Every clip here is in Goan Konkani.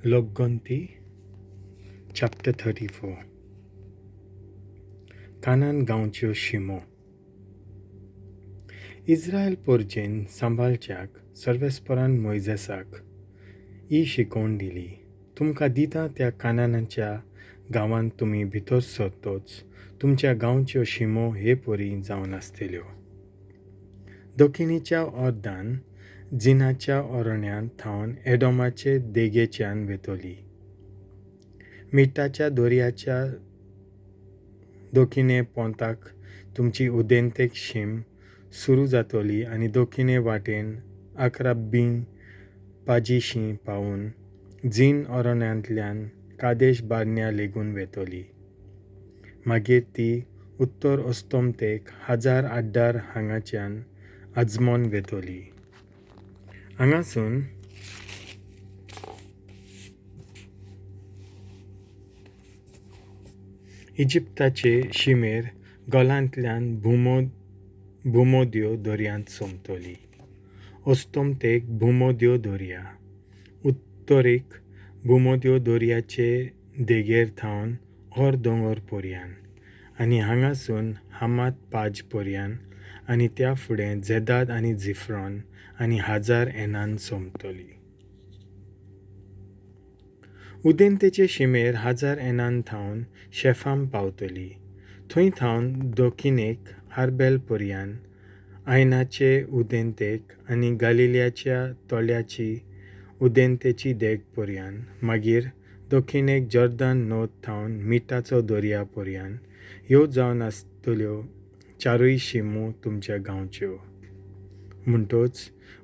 लोकगंती चॅप्टर 34. कानान गांवच्यो शिमो. इस्रायल पोरजेन सांबाळच्याक सर्वेस्परान मोयजेसाक ही शिकवण दिली, तुमकां दिता त्या कानानाच्या गांवांत तुमी भितर सरतोच तुमच्या गांवच्यो शिमो हे परी जावन आसतल्यो. दक्षिणेच्या अर्दान जिनाच्या अरण्यांत थावन एडोमाचे देगेच्यान वेतली, मिठाच्या दर्याच्या दक्षिणे पोंताक तुमची उदेंतेक शीम सुरू जातली आनी दक्षिणे वाटेन अक्राबीं पाजीशी पावून झीन अरण्यांतल्यान कादेश बारण्या लेगून वेतली. मागीर ती उत्तर अस्तमतेक हजार आड्डार हांगाच्यान आजमोन वेतली. हांगासून इजिप्ताचे शिमेर गोलांतल्यान भुमोद्यो दर्यांत सोंपतली. अस्तमतेक भुमोद्यो दर्या, उत्तरेक भुमोद्यो दर्याचे देगेर थावन होर दोंगर पोरयान आनी हांगासून हमात पाज पोरयान आनी त्या फुडें झेदाद आनी झिफ्रॉन आनी हजार एनान सोंपतली. उदेंतेचे शिमेर हजार एनान थावन शेफाम पावतली. थंय थावन दक्षिणेक हार्बेल पोरयान आयनाचे उदेंतेक आनी गालिल्याच्या तळ्याची उदेंतेची देग पोरयान, मागीर दक्षिणेक जॉर्दन न्हंय थावन मिठाचो दर्या पोरयान ह्यो जावन आसतल्यो चारूय शिमो तुमच्या गांवच्यो. म्हणटोच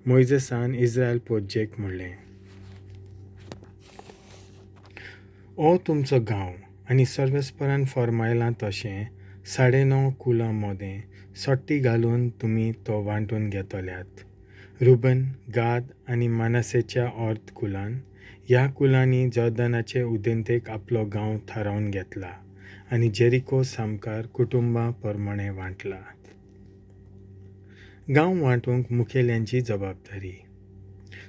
मोयजेसान इस्रायल पोरजेक म्हणलें, हो तुमचो गांव आनी सर्वेस्परान फर्मायलां तशें 9.5 कुलां मदें सट्टी घालून तुमी तो वांटून घेतल्यात. रुबन, गाद आनी मानसेच्या अर्द कुलान ह्या कुलांनी जॉर्दनाचे उदेंतेक आपलो गांव थारावन घेतला आनी जेरिको सामकार कुटुंबां प्रमाणें वांटला. गांव वांटूंक मुखेल्यांची जबाबदारी.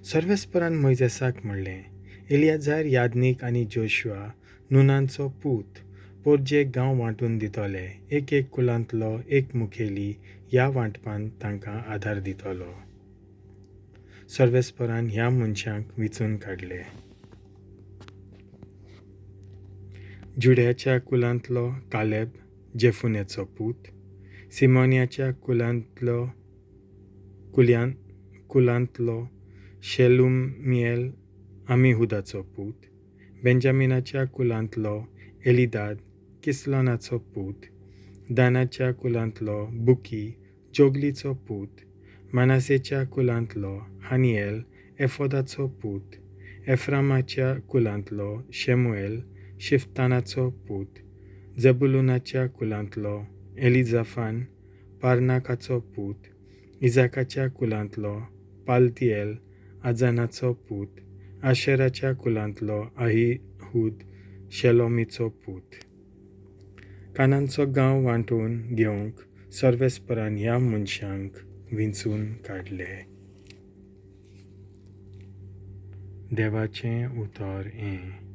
सर्वेस्परान मोयजेसाक म्हणलें, एलियाजार यादनीक आनी जोशुआ नुनांचो पूत पोरजेक गांव वांटून दितले. एक एक कुलांतलो एक मुखेली ह्या वांटपांत तांकां आदार दितलो. सर्वेस्परान ह्या मनशांक विंचून काडले. जुड्याच्या कुलांतलो कालेब जेफुनेचो पूत, सिमोन्याच्या कुलांतलो शेलुमियल अमिहुदाचो पूत, बेंजामिनाच्या कुलांतलो एलिदाद किसलोनाचो पूत, दानाच्या कुलांतलो बुकी जोगलीचो पूत, मानासेच्या कुलांतलो हानियल एफोदाचो पूत, एफ्रामाच्या कुलांतलो शेमुएल शिफ्तानाचो पूत, जबुलुनाच्या कुलांतलो एलिजाफान पारनाकाचो पूत, इजाकाच्या कुलांतलो पालतिएल आजानाचो पूत, आशेराच्या कुलांतलो अहिहूद शेलोमीचो पूत. कानांचो गांव वांटून घेवंक सर्वेस्परान ह्या मनशांक विंचून काडले. देवाचें उतर हें.